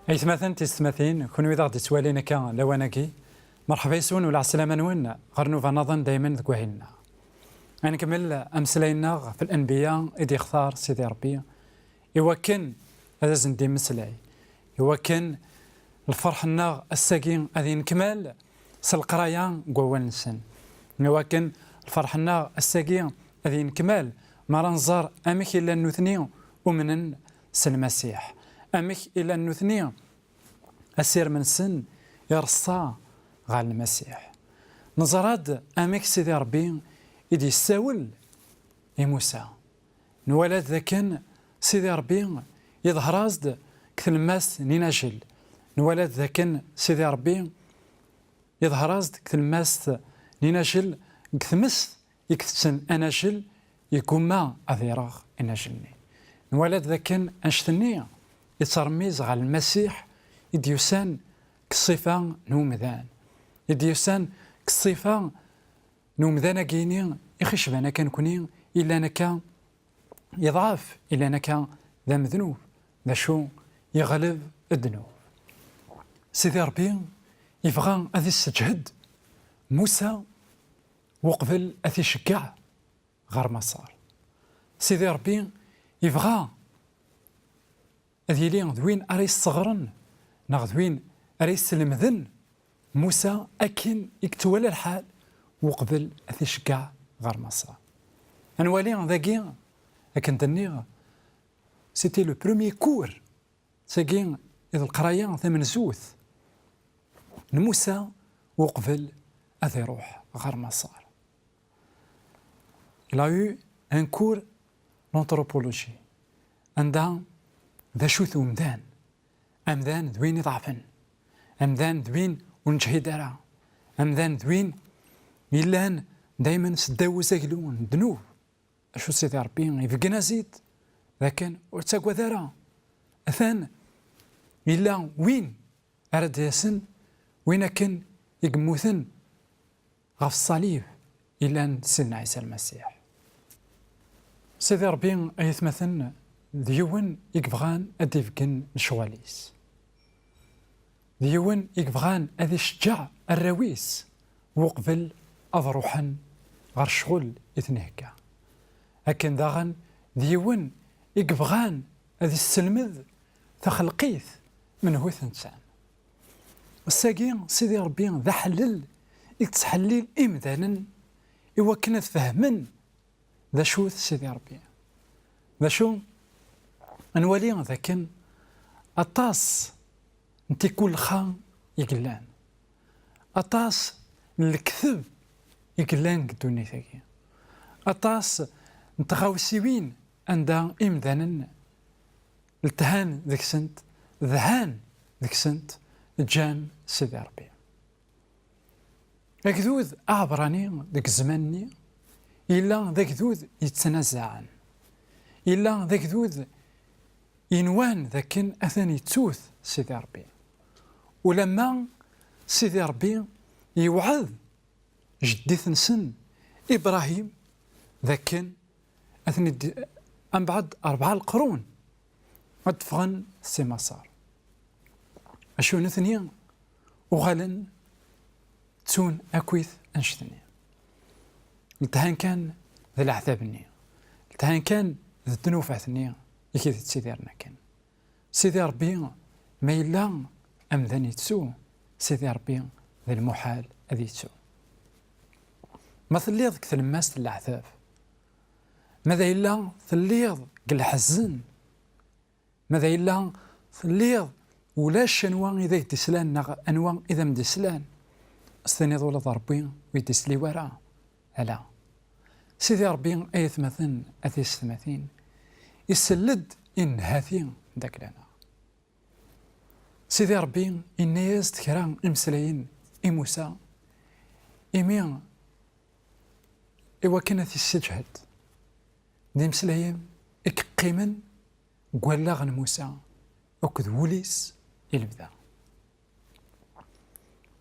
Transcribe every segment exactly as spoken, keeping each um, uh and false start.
Aytmaten, tisetmatin, kunwi d aɣ-d-ittwalin akka lawan-agi, merḥba yes-wen u lɛeslama-nwen ɣer nnuba-nniḍen daymen deg wahil-nneɣ. Ad nkemmel ameslay-nneɣ ɣef lanbiya i d-yextar Sidi Ṛebbi i wakken ad asen-d-immeslay, i wakken lferḥ-nneɣ ass-agi ad yenkmal s leqraya n wawal-nsen, i wakken lferḥ-nneɣ ass-agi ad yenkmal mi ara nẓer amek i llan nutni umnen s Lmasiḥ, amek i llan nutni asirem-nsen ireṣṣa ɣer Lmasiḥ. Neẓra-d amek Sidi Ṛebbi i d-yessawel i Musa. Nwala-d dakken Sidi Ṛebbi yeḍher-as-d deg tlemmast n inajel. Nwala-d dakken Sidi Ṛebbi yeḍher-as-d deg tlemmast n inajel, deg tmest i itetten anajel, yeggumma ad ireɣ inajel-nni. Nwala-d dakken annect-nni yettṛemmiz ɣer Lmasiḥ i d-yusan deg ṣṣifa n umdan, i d-yusan deg ṣṣifa n umdan-agi-ini i ɣ-icban akka nekni, illan akka yeḍɛef, illan akka d amednub, d acu yeɣleb ddnub. Sidi Ṛebbi yebɣa ad isseǧhed Musa uqbel ad t-iceggeɛ ɣer Maṣer. Sidi Ṛebbi yebɣa ad yili d win ara yesseɣren neɣ d win ara yeslemden Musa akken i yettwala lḥal uqbel ad t-iceggeɛ ɣer Maṣer. Ad nwali dagi, akken d-nniɣ, c'était le premier cours, tagi i d leqraya tamenzut n Musa uqbel ad iruḥ ɣer Maṣer. Il a eu un cours d'anthropologie, anda d acu-t umdan. Amdan d win iḍɛfen. Amdan d win ur neǧhid ara. Amdan d win yellan daymen seddaw uzaglu n ddnub. Acu Sidi Ṛebbi ibeggen-as-id d akken ur ttagad ara. Atan yella win ara d-yasen, win akken i yemmuten ɣef ṣṣalib, ilan Sidna Ɛisa Lmasiḥ. Sidi Ṛebbi, ay atmaten, d yiwen i yebɣan ad d-ibeggen lecɣal-is. D yiwen i yebɣan ad iceggeɛ arraw-is uqbel ad ruḥen ɣer ccɣel i ten-ihegga. Akken daɣen d yiwen i yebɣan ad isselmed taxelqit menhu i ten-ttan. Ass-agi, Sidi Ṛebbi d aḥellel i yettḥellil imdanen i wakken ad fehmen d acu-t Sidi Ṛebbi. D acu? Ad nwali d akken aṭas n tikulxa i yellan, aṭas n lekdeb i yellan deg ddunit-agi, aṭas n tɣawsiwin anda imdanen lthan deg-sent, dhan deg-sent, ǧǧan Sidi Ṛebbi. Agdud aɛebrani deg zzman-nni yella d agdud yettnazaɛen, yella d agdud yenwan d akken atan yettut Sidi Ṛebbi. Ulamma Sidi Ṛebbi yewɛed jeddit-nsen Ibṛahim d akken ad ten-id-, ambeɛd rebɛa leqrun ad d-ffɣen si Maṣer. Acu nutni uɣalen ttun akkit annect-nni. Lthan kan d leɛtab-nni, lthan kan d ddnubat-nni i k-id-ttidiren akken. Sidi Ṛebbi, ma yella amdan yettu, Sidi Ṛebbi d lmuḥal ad yettu. Ma telliḍ deg tlemmast n leɛtab, ma d ayla telliḍ deg leḥzen, ma d ayla telliḍ ulac anwa i d ak-d-islan neɣ anwa i d am-d-islan, s tiniḍ ula d Ṛebbi ur yi-d-isli wara. Ala. Sidi Ṛebbi, ay atmaten, a tiyessetmatin, isell-d i nnhati d aklan-a. Sidi Ṛebbi yenna-yas-d kra imeslayen i Musa, imi i wakken ad t-isseǧhed. D imeslayen i yeqqimen deg wallaɣ n Musa akked wul-is i lebda.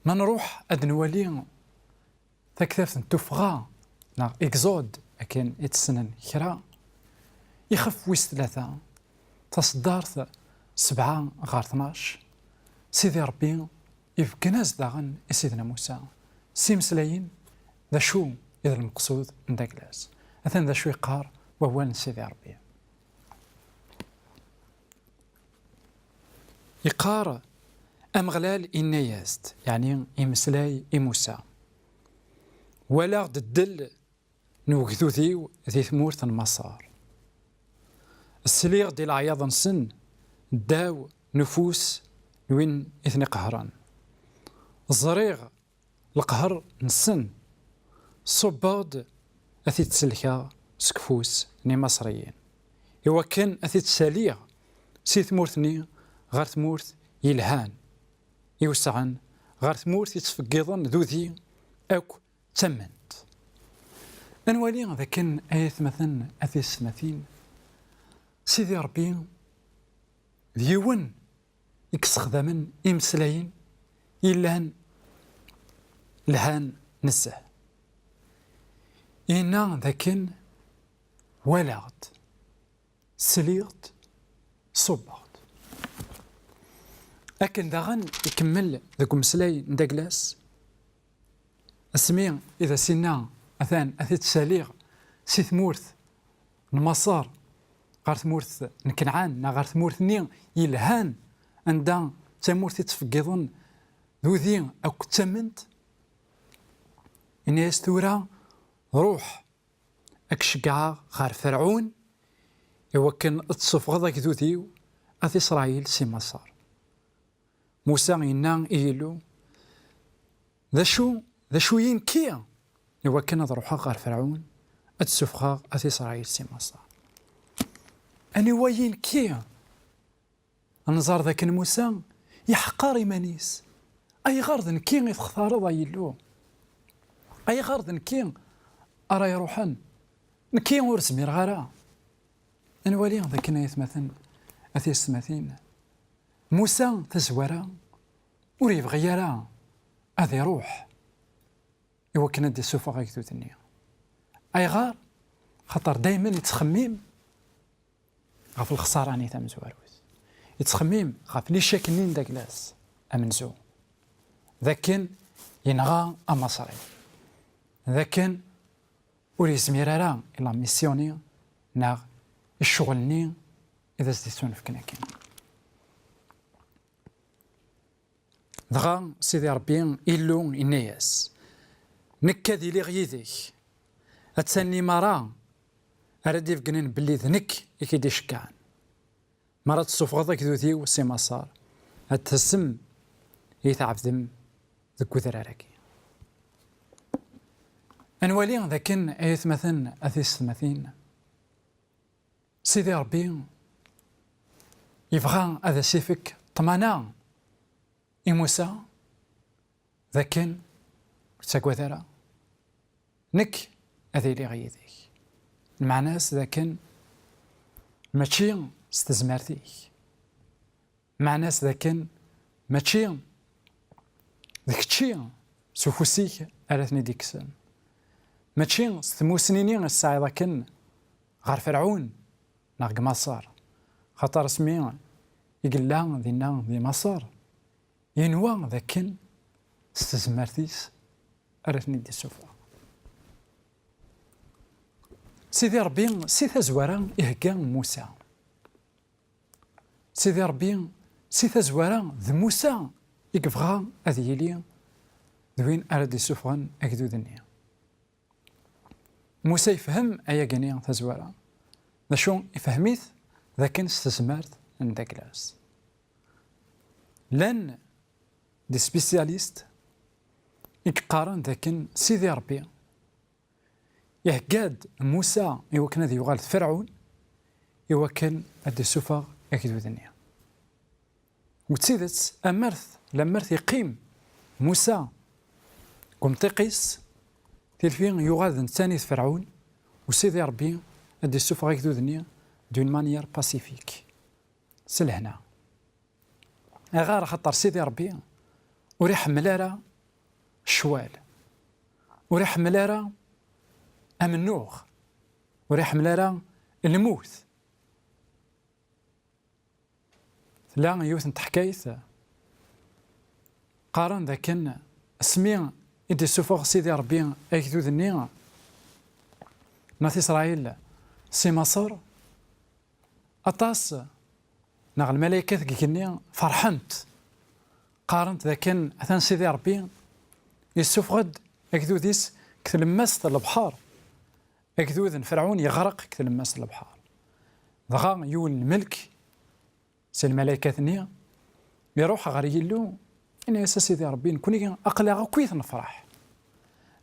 Ma nruḥ ad nwali taktabt n Tuffɣa, neɣ Exode, akken i tt-ssnen kra, ixef wis tlata, taṣeddart sebɛa ɣer tnac, Sidi Ṛebbi ibeggen-as daɣen i Sidna Musa s imeslayen d acu i d lmeqsud n dagla-s. Atan d acu yeqqar wawal n Sidi Ṛebbi. Yeqqar, Ameɣlal inna-yas-d, yeɛni imeslay i Musa, walaɣ-d ddel n ugdud-iw di tmurt n Maṣer. Sliɣ-d i leɛyaḍ-nsen ddaw n ufus n win i ten-iqehren. Ẓriɣ leqher-nsen, ṣubbeɣ-d ad t-id-sellkeɣ seg ufus n Imaṣriyen, iwakken ad t-id-saliɣ si tmurt-nni ɣer tmurt yelhan, iwesɛen, ɣer tmurt yettfeggiḍen d udi akk d tamment. Ad nwali dakken ay atmaten a tisetmatin, Sidi Ṛebbi d yiwen i yessexdamen imeslayen yellan lhan nezzeh. Yenna dakken walaɣ-d, sliɣ-d, ṣubbeɣ-d. Akken daɣen ikemmel deg umeslay n dagla-s, asmi i d as-inna, atan ad t-id-saliɣ si tmurt n Maṣer ɣer tmurt n Kenɛan, neɣ ɣer tmurt-nni yelhan, anda d tamurt i ttfeggiḍen d udi akk d tamment. Ini-as tura, ruḥ, ad k-ceggɛeɣ ɣer Ferɛun, iwakken ad tessufɣeḍ agdud-iw, at Isṛayil, si Maṣer. Musa yenna i Yillu, d acu, d acu yinki iwakken ad ruḥeɣ ɣer Ferɛun, ad d-ssufɣeɣ at Isṛayil si Maṣer? Aniwa yinki? Ad nẓer dakken Musa yeḥqer iman-is. Ayɣer d nekki i textareḍ, ay Illu? Ayɣer d nekki ara iruḥen? Nekki ur zmireɣ ara. Ad nwali dakken, ay atmaten, a tiyessetmatin, Musa tazwara ur yebɣi ara ad iruḥ iwakken ad d-isuffeɣ agdud-nni. Ayɣer? Xaṭer daymen yettxemmim ɣef lexṣara-nni tamezwarut. Yettxemmim ɣef licak-nni n dagla-s amenzu, d akken yenɣa Amaṣri, d akken ur yezmir ara i la mission-nni neɣ i ccɣel-nni i d as-d-ittunefken akken. Dɣa Sidi Ṛebbi Illu yenna-yas, nekk ad iliɣ yid-k. Attan limaṛa ara d-ibeggnen belli d nekk i k-id-iceggɛen. Mi ara d-tessufɣeḍ agdud-iw si Maṣer, ad tasem i tɛebdem deg udrar-agi. Ad nwali dakken, ay atmaten, a tiyessetmatin, Sidi Ṛebbi yebɣa ad as-ifek ṭṭmana i Musa, d akken ur ttagad ara, nekk ad iliɣ yid-k. Lmeɛna-s d akken mačči s tezmert-ik, lmeɛna-s d akken mačči d kečči s ufus-ik ara ten-id-ikksen, mačči s tmussni-nni i tesɛiḍ akken ɣer Ferɛun neɣ deg Maṣer, xaṭer asmi i yella dinna di Maṣer, yenwa d akken s tezmert-is ara ten-id-issufeɣ. Sidi Ṛebbi si tazwara ihegga Musa. Sidi Ṛebbi si tazwara d Musa i yebɣa ad yili d win ara d-issufɣen agdud-nni. Musa yefhem ayagi-nni tazwara. D acu ifhem-it? D akken s tezmert n dagla-s. Llan des spécialistes i yeqqaren d akken Sidi Ṛebbi ihegga-d Musa i wakken ad yuɣal d Ferɛun, i wakken ad d-isuffeɣ agdud-nni. U d tidet, amert, lamert yeqqim Musa deg umṭiq-is, tilfi yuɣal d netta-nni d Ferɛun, u Sidi Ṛebbi ad d-isuffeɣ agdud-nni d'une manière pacifique, s lehna. Ayɣer? Axaṭer Sidi Ṛebbi ur iḥemmel ara ccwal, ur iḥemmel ara amennuɣ, ur iḥemmel ara lmut. Tella yiwet n teḥkayt, Qqaren dakken asmi i d-issufeɣ Sidi Ṛebbi agdud-nni n At Isṛayil si Maṣer, aṭas neɣ lmalaykat deg igenni ferḥent, qqarent dakken atan Sidi Ṛebbi yessufeɣ-d agdud-is deg tlemmast n lebḥer. Agdud n Ferɛun yeɣreq deg tlemmast n lebḥer. Dɣa yiwen n lmelk si lmalaykat-nni iruḥ ɣer Yillu, yenna-yas: "A Sidi Ṛebbi, nekkni aql-aɣ akkit nefṛeḥ.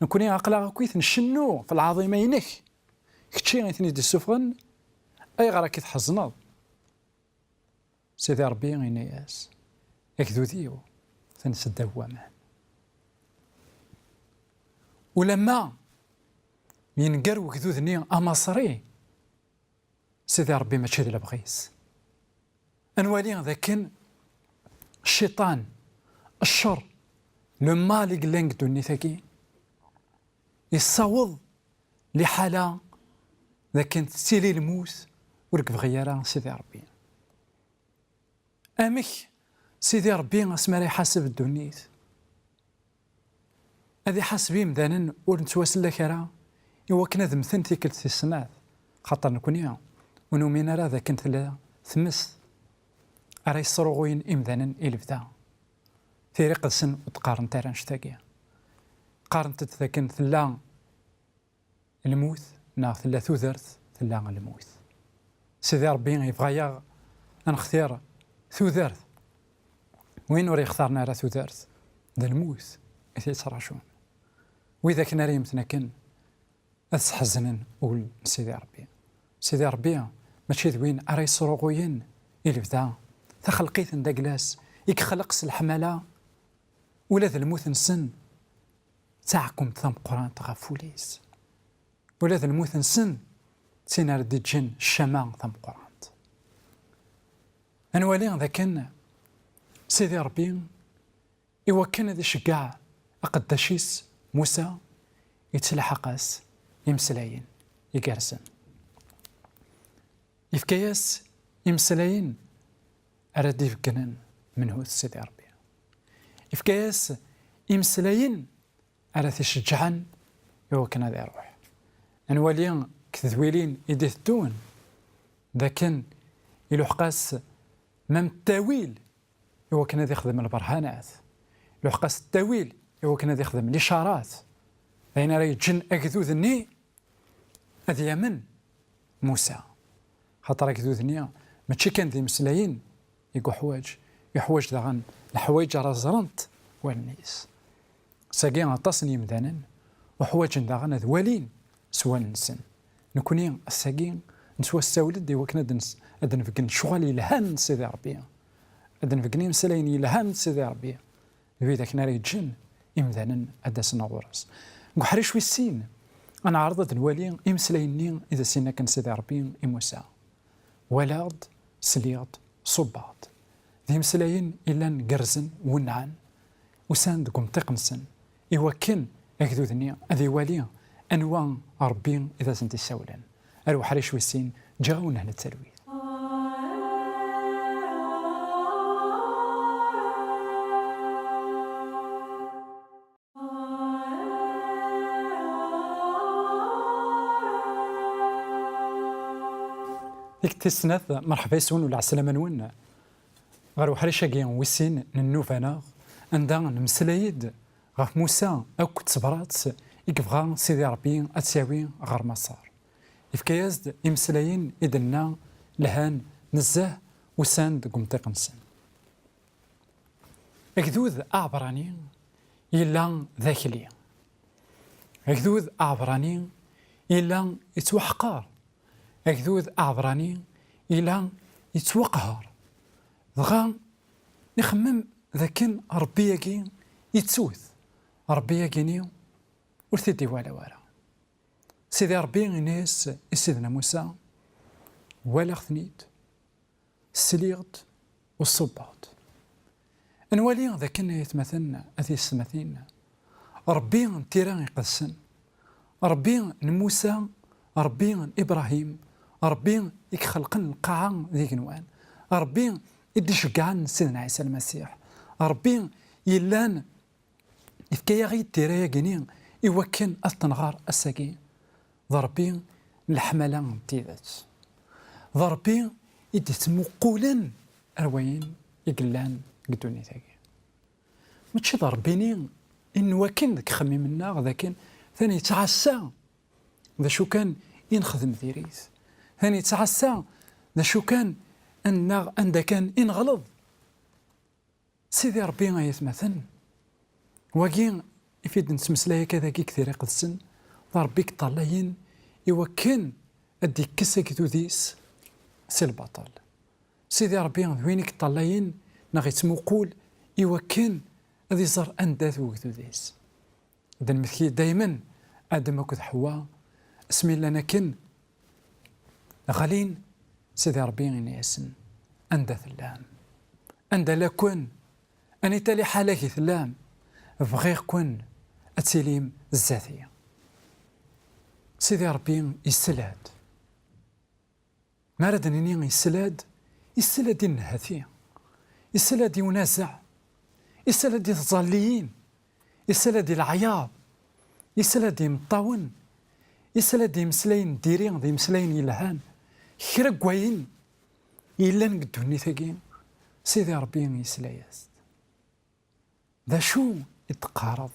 Nekkni aql-aɣ akkit ncennu f lɛaḍima-inek. Kečči i ten-id-issufɣen, ayɣer akka i tḥezneḍ?" Sidi Ṛebbi yenna-yas: "Agdud-iw atan seddaw waman. Ulamma yenger wegdud-nni amaṣri, Sidi Ṛebbi mačči d lebɣi-s." Ad nwali dakken cciṭan, ccer, le mal i yellan deg ddunit-agi, yessaweḍ liḥala dakken tettili lmut ur yebɣi ara Sidi Ṛebbi. Amek Sidi Ṛebbi asmi ara iḥaseb ddunit? Ad iḥaseb imdanen ur nettwasellek ara, i wakken ad mmten tikkelt tis snat, xaṭer nekkni ur numin ara d akken tella tmest ara yesruɣuyen imdanen i lebda. Tira iqedsen ur d-qqarent ara annect-agi. Qqarent-d d akken tella lmut, neɣ tella tudert, tella lmut. Sidi Ṛebbi yebɣa-yaɣ ad nextir tudert. Win ur yextaren ara tudert, d lmut i t-yettraǧun. Wid akken ara yemmten akken, ad sḥeznen ul n Sidi Ṛebbi. Sidi Ṛebbi mačči d win ara yesruɣuyen i lebda, taxelqit n dagla-s i yexleq s leḥmala, ula d lmut-nsen d taɛkemt tameqqrant ɣef wul-is. Ula d lmut-nsen d tin ara d-iǧǧen ccama tameqqrant. Ad nwali dakken Sidi Ṛebbi, i wakken ad iceggeɛ aqeddac-is Musa, yettlaḥaq-as imeslayen igerrzen. Yefka-yas imeslayen ara d-ibeggnen menhu-t Sidi Ṛebbi. Yefka-yas imeslayen ara t-iceǧǧɛen i wakken ad iṛuḥ. Ad nwali deg tedwilin i d-iteddun d akken iluḥeq-as même ttawil i wakken ad ixdem lberhanat, iluḥeq-as ttawil i wakken ad ixdem licarat, d ayen ara yeǧǧen agdud-nni ad yamen Musa. Xaṭer agdud-nni mačči kan d imeslayen i yuḥwaǧ, yuḥwaǧ daɣen leḥwayeǧ ara ẓrent wallen-is. Sagi aṭas n yemdanen uḥwaǧen daɣen ad walin s wallen-nsen. Nekni ass-agi nettwassawel-d i wakken ad, ad nbeggen lecɣal yelhan n Sidi Ṛebbi, ad nbeggen imeslayen yelhan n Sidi Ṛebbi, d widak ara yeǧǧen imdanen ad d-asen ɣur-s. Deg uḥric wis sin, ad neɛreḍ ad nwali imeslayen-nni i d as-yenna kan Sidi Ṛebbi i Musa: "Walaɣ-d, sliɣ-d, ṣubbeɣ-d." D imeslayen yellan gerrzen, wennɛen, usan deg umṭiq-nsen, i wakken agdud-nni ad iwali anwa Ṛebbi i d asen-d-issawlen. Ar uḥric wis sin, ǧǧiɣ-awen hna talwit. Tikkelt tis snat, merḥba yes-wen u lɛeslama-nwen ɣer uḥric-agi wis sin n nnuba-nneɣ, anda nemmeslay-d ɣef Musa akked tebrat i yebɣa Sidi Ṛebbi ad tt-yawi ɣer Maṣer. Yefka-yas-d imeslayen i d-nenna lhan nezzeh, usan deg umṭiq-nsen. Agdud aɛebrani yella d akli. Agdud aɛebrani yella yettwaḥqer. Agdud aɛebrani yella yettwaqher. Dɣa ixemmem d akken Ṛebbi-agi yettut. Ṛebbi-agi-ni ur t-id-iwala wara. Sidi Ṛebbi yenna-yas i Sidna Musa: "Walaɣ-ten-id, sliɣ-d, u ṣubbeɣ-d." Ad nwali d akken, ay atmaten, a tiyessetmatin, Ṛebbi n tira iqedsen, Ṛebbi n Musa, Ṛebbi n Ibṛahim, Ṛebbi i ixelqen lqaɛa d igenwan, Ṛebbi i d-iceggɛen Sidna Ɛisa Lmasiḥ, Ṛebbi yellan, yefka-yaɣ-id tira-yagi-ni i wakken ad t-nɣer ass-agi. D Ṛebbi n leḥmala n tidet. D Ṛebbi i d-ittmuqulen ar wayen i yellan deg ddunit-agi. Mačči d Ṛebbi-ni i nwakken deg uxemmim-nneɣ d akken atan yettɛassa d acu kan i nexdem diri-t. Atan yettɛassa d acu kan, annaɣ anda kan i neɣleḍ. Sidi Ṛebbi, ay atmaten, wagi i f-id nettmeslay akka dagi deg Tira Iqedsen, d Ṛebbi i yeṭṭalayen i wakken ad d-ikkes agdud-is si lbaṭel. Sidi Ṛebbi d win i yeṭṭalayen neɣ yettmuqul i wakken ad iẓer anda-t ugdud-is. D lmetki daymen, Adem akked Ḥewwa, asmi llan akken ɣlin, Sidi Ṛebbi yenna-yasen: "Anda tellam? Anda lakun? Anita liḥala i tellam? Bɣiɣ-ken ad tilim zdat-i." Sidi Ṛebbi yesla-d. Mi ara d-nini yesla-d, yesla-d i nnhati, yesla-d i unazeɛ, yesla-d i tẓalliyin, yesla-d i leɛyaḍ, yesla-d i imeṭṭawen, yesla-d i imeslayen n diri, d imeslayen yelhan. Kra n wayen yellan deg ddunit-agi, Sidi Ṛebbi yesla-yas-d. D acu i d-teqqareḍ?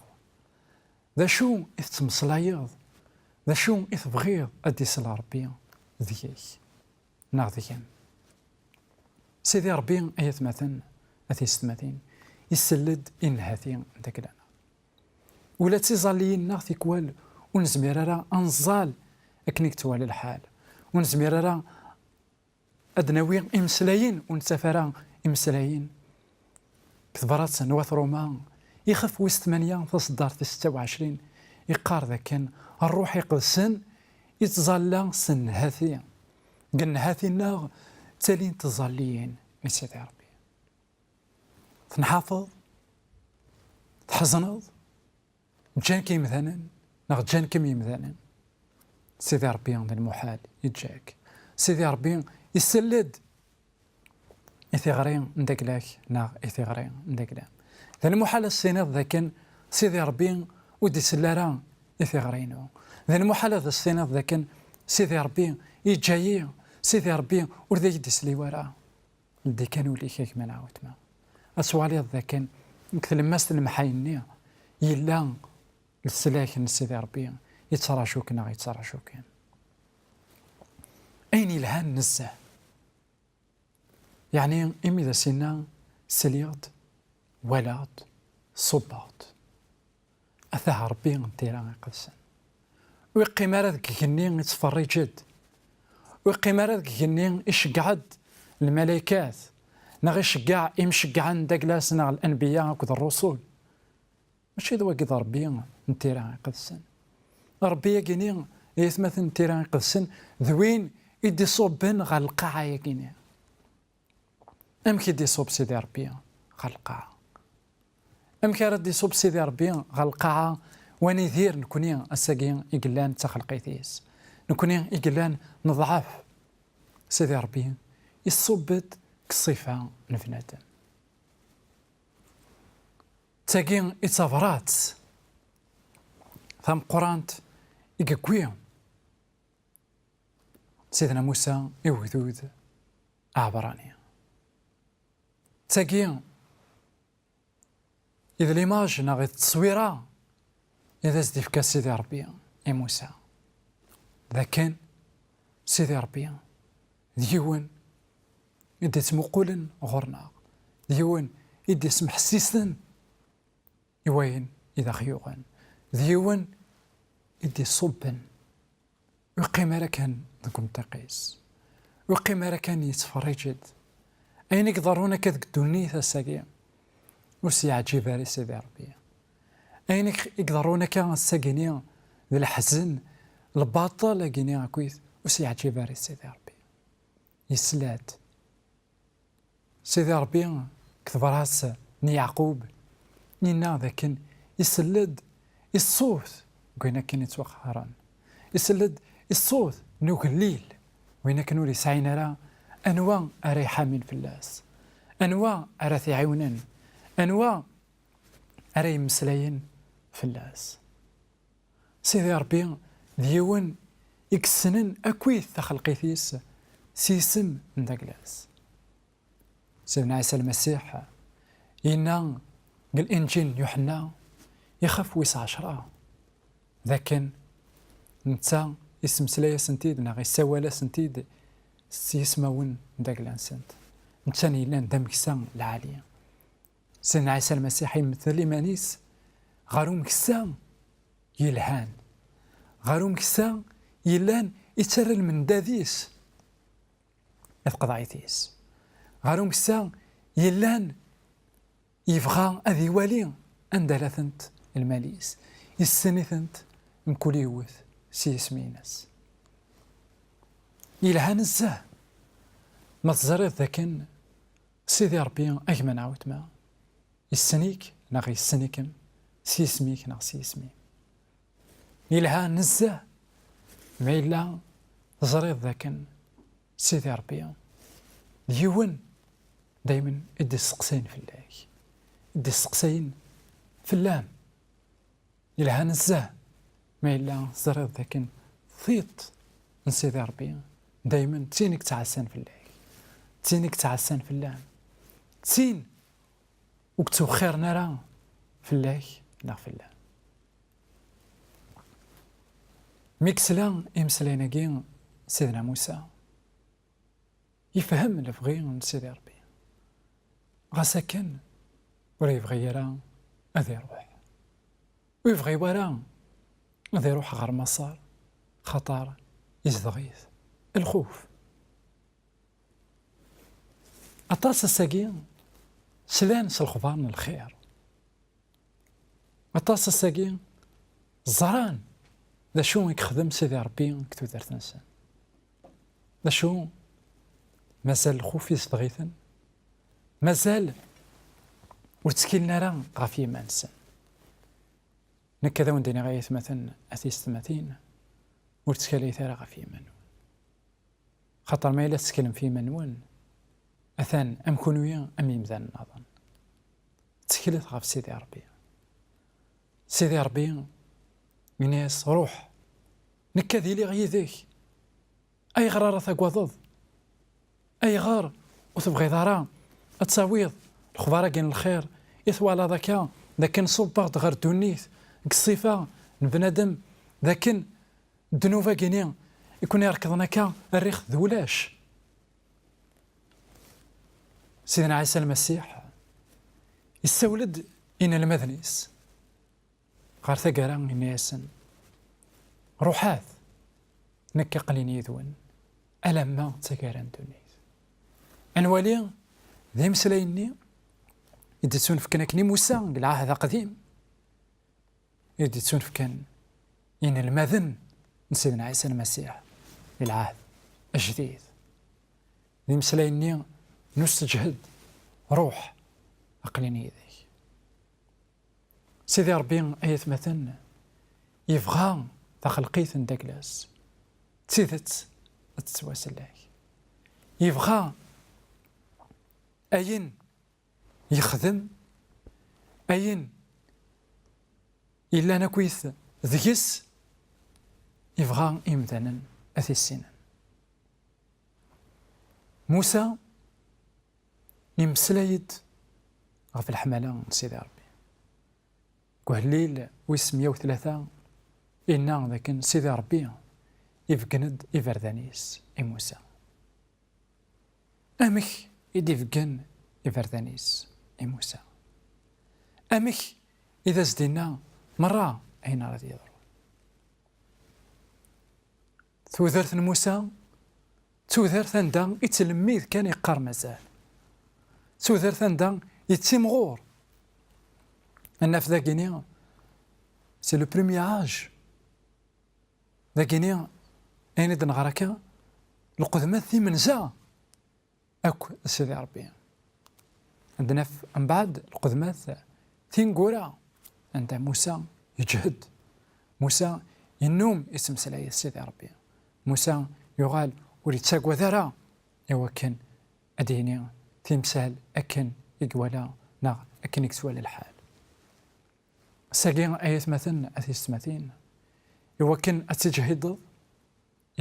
D acu i tettmeslayeḍ? D acu i tebɣiḍ ad d-isel Ṛebbi deg-k neɣ deg-m? Sidi Ṛebbi, ay atmaten, a tiyessetmatin, isell-d i nnhati n takla-nneɣ. Ula d tiẓalliyin-nneɣ tikwal ur nezmir ara ad nẓall akken i yettwali lḥal. Ur nezmir ara ad d-nawi imeslayen ur nettaf ara imeslayen. Deg tebrat n wat Ṛuma, ixef wis tmanya, taṣeddart tis setta u ɛecrin, iqqar dakken Ṛṛuḥ Iqedsen ittẓalla s nnhati. Deg nnhati-nneɣ ttalin tẓalliyin i Sidi Ṛebbi. Tenḥafeḍ? Tḥezneḍ? Ǧǧan-k yimdanen neɣ ǧǧan-kem yimdanen? Sidi Ṛebbi d lmuḥal yeǧǧa-k. Sidi Ṛebbi isell-d i tiɣri n dagla-k neɣ i tiɣri n dagla-m. D lmuḥal ad s-tiniḍ dakken Sidi Ṛebbi ur d-isell ara i tiɣri-inu. D lmuḥal ad s-tiniḍ dakken Sidi Ṛebbi yeǧǧa-yi, Sidi Ṛebbi ur d ak-d-isli wara. Ldi kan ul-ik a gma neɣ a weltma. Ad twaliḍ dakken deg tlemmast n lemḥay-nni yella leslak n Sidi Ṛebbi yettraǧu-k neɣ yettraǧu-ken. Ayen yelhan nezzeh. Yeɛni imi d as-inna sliɣ-d, walaɣ-d, ṣubbeɣ-d. Atah Ṛebbi n Tira Iqedsen. Ur yeqqim ara deg igenni ittferriǧ-d. Ur yeqqim ara deg igenni iceggeɛ-d lmalaykat, neɣ iceggeɛ imceggɛen n dagla-s neɣ lanbiya akked ṛṛusul. Mačči d wagi d Ṛebbi n Tira Iqedsen. Ṛebbi-yagi-ni, ay atmaten n Tira Iqedsen, d win i d-iṣubben ɣer lqaɛa-yagi-ni. Amek i d-iṣubb Sidi Ṛebbi ɣer lqaɛa? Amek ara d-iṣubb Sidi Ṛebbi ɣer lqaɛa, wa nidir nekni ass-agi i yellan d taxelqit-is, nekni i yellan neḍɛef? Sidi Ṛebbi iṣubb-d deg ṣṣifa n bnadem. D tagi i d tabrat tameqqrant i yewwi Sidna Musa i ugdud aɛebṛani. D tagi i d limaj neɣ i d tteswira i d as-d-ifka Sidi Ṛebbi i Musa, d akken Sidi Ṛebbi d yiwen i d-ittmuqulen ɣur-neɣ, d yiwen i d-ismeḥsisen i wayen i d aɣ-yuɣen, d yiwen i d-iṣubben. Ur yeqqim ara kan deg umṭiq-is. Ur yeqqim ara kan yettferriǧ-d. Ayen i iḍerrun akka deg ddunit ass-agi, ur s-yeɛǧib ara i Sidi Ṛebbi. Ayen i i iḍerrun akka ass-agi-ni d leḥzen, lbaṭel-agi-ni akkit, ur s-yeɛǧib ara i Sidi Ṛebbi. Yesla-d. Sidi Ṛebbi, deg tebrat n Yeɛqub, yenna dakken isell-d i ṣṣut n win akken ittwaxaren. Isell-d i ṣṣut n ugellil, win akken ur yesɛin ara anwa ara iḥamin fell-as, anwa ara t-iɛiwnen, anwa ara yemmeslayen fell-as. Sidi Ṛebbi d yiwen i yessnen akkit taxelqit-is s yisem n dagla-s. Sidna Ɛisa Lmasiḥ yenna deg Linǧil n Yuḥenna, ixef wis ɛecṛa, d akken netta ismeslay-asent-id neɣ issawal-asent-id s yismawen n dagla-nsent. Netta n yellan d ameksa lɛali. Sidna Ɛisa Lmasiḥ imettel iman-is ɣer umeksa yelhan, ɣer umeksa yellan ittarra lmendad-is i tqeḍɛit-is, ɣer umeksa yellan yebɣa ad iwali anda ara tent lmal-is, issen-itent mkul yiwet s yisem-ines. Yelha nezzeh ma teẓriḍ dakken Sidi Ṛebbi, a gma neɣ a weltma, yessen-ik neɣ yessen-ikem s yisem-ik neɣ s yisem-im. Yelha nezzeh ma yella teẓriḍ dakken Sidi Ṛebbi d yiwen daymen i d-isteqsayen fell-ak, i d-isteqsayen fell-am. Yelha nezzeh ma yella teẓriḍ dakken tiṭ n Sidi Ṛebbi daymen d tin i yettɛassan fell-ak, d tin i yettɛassan fell-am, d tin ur yettwexxiren ara fell-ak neɣ fell-am. Mi yesla imeslayen-agi Sidna Musa, yefhem lebɣi n Sidi Ṛebbi. Ɣas akken, ur yebɣi ara ad iṛuḥ. Ur yebɣi ara ad iṛuḥ ɣer Maṣer, xaṭer izdeɣ-it lxuf. Aṭas ass-agi slan s lexbar n lxir. Aṭas ass-agi ẓran d acu i yexdem Sidi Ṛebbi deg tudert-nsen. D acu, mazal lxuf izdeɣ-iten, mazal ur ttkilen ara ɣef yiman-nsen. Nekk ad awen-d-iniɣ ay atmaten, a tiyessetmatin, ur ttkalit ara ɣef yiman-nwen. Xaṭer ma yella tetteklem f yiman-nwen, atan am kunwi am yimdanen nniḍen. Tteklet ɣef Sidi Ṛebbi. Sidi Ṛebbi yenna-yas: "Ruḥ, nekk ad iliɣ yid-k. Ayɣer ara tagadeḍ? Ayɣer ur tebɣiḍ ara ad tawiḍ lexbar-agi n lxir i twalaḍ akka d akken ṣubbeɣ-d ɣer ddunit deg ṣṣifa n bnadem, d akken ddnub-agi-ni i ken-irekḍen akka, rriɣ-t d ulac?" Sidna Ɛisa Lmasiḥ yessawel-d i inelmaden-is ɣer taggara, yenna-yasen: "Ruḥat, nekk aql-in yid-wen alamma d taggara n ddunit." Ad nwali d imeslayen-nni i d-ittunefken akken i Musa deg Lɛahd Aqdim, i d-ittunefken inelmaden n Sidna Ɛisa Lmasiḥ di Lɛahd Ajdid. D imeslayen-nni n useǧhed: "Ruḥ, aql-in yid-k." Sidi Ṛebbi, ay atmaten, yebɣa taxelqit n dagla-s d tidet ad tettwasellek. Yebɣa ayen yexdem, ayen yellan akkit deg-s, yebɣa imdanen ad t-issinen. Musa yemmeslay-d ɣef leḥmala n Sidi Ṛebbi. Deg uhellil wis meyya u tlata, yenna dakken Sidi Ṛebbi ibeggen-d iberdan-is i Musa. Amek i d-ibeggen iberdan-is i Musa? Amek i d as-d-inna merra ayen ara d-yeḍrun? Tudert n Musa d tudert anda ittlemmid kan, iqqar mazal. D tudert anda yettimɣur. Ad naf dagini, c'est le premier âge. Dagini, ayen i d-neɣra akka, lqedmat timenza akk d Sidi Ṛebbi. Ad naf mbeɛd lqedmat tineggura, anda Musa yeǧhed. Musa yennum yettmeslay d Sidi Ṛebbi. Musa yuɣal ur yettagad ara i wakken ad d-yini timsal akken i iwala neɣ akken i yettwali lḥal. Sagi ay atmaten, a tiyessetmatin, iwakken ad tiǧhideḍ,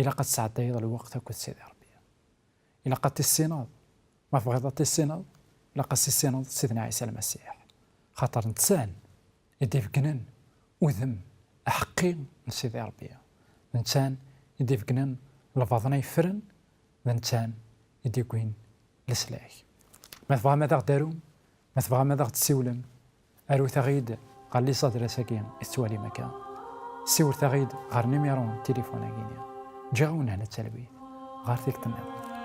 ilaq ad tesɛeddayeḍ lweqt akked Sidi Ṛebbi. Ilaq ad tissineḍ, ma tebɣiḍ ad tissineḍ, ilaq ad tissineḍ Sidna Ɛisa Lmasiḥ. Xaṭer netta i d-ibeggnen udem aḥeqqi n Sidi Ṛebbi. D netta i d-ibeggnen lbaḍna yeffren, d netta i d-iwwin leslak. Ma tebɣam ad aɣ-d-tarum, ma tebɣam ad aɣ-d-tessiwlem, arut-aɣ-id ɣer les adresses-agi i tettwalim akka. Siwlet-aɣ-id ɣer numéro n tilifun-agi-ni. Ǧǧiɣ-awen hna d talwit. Ɣer tikkelt-nniḍen.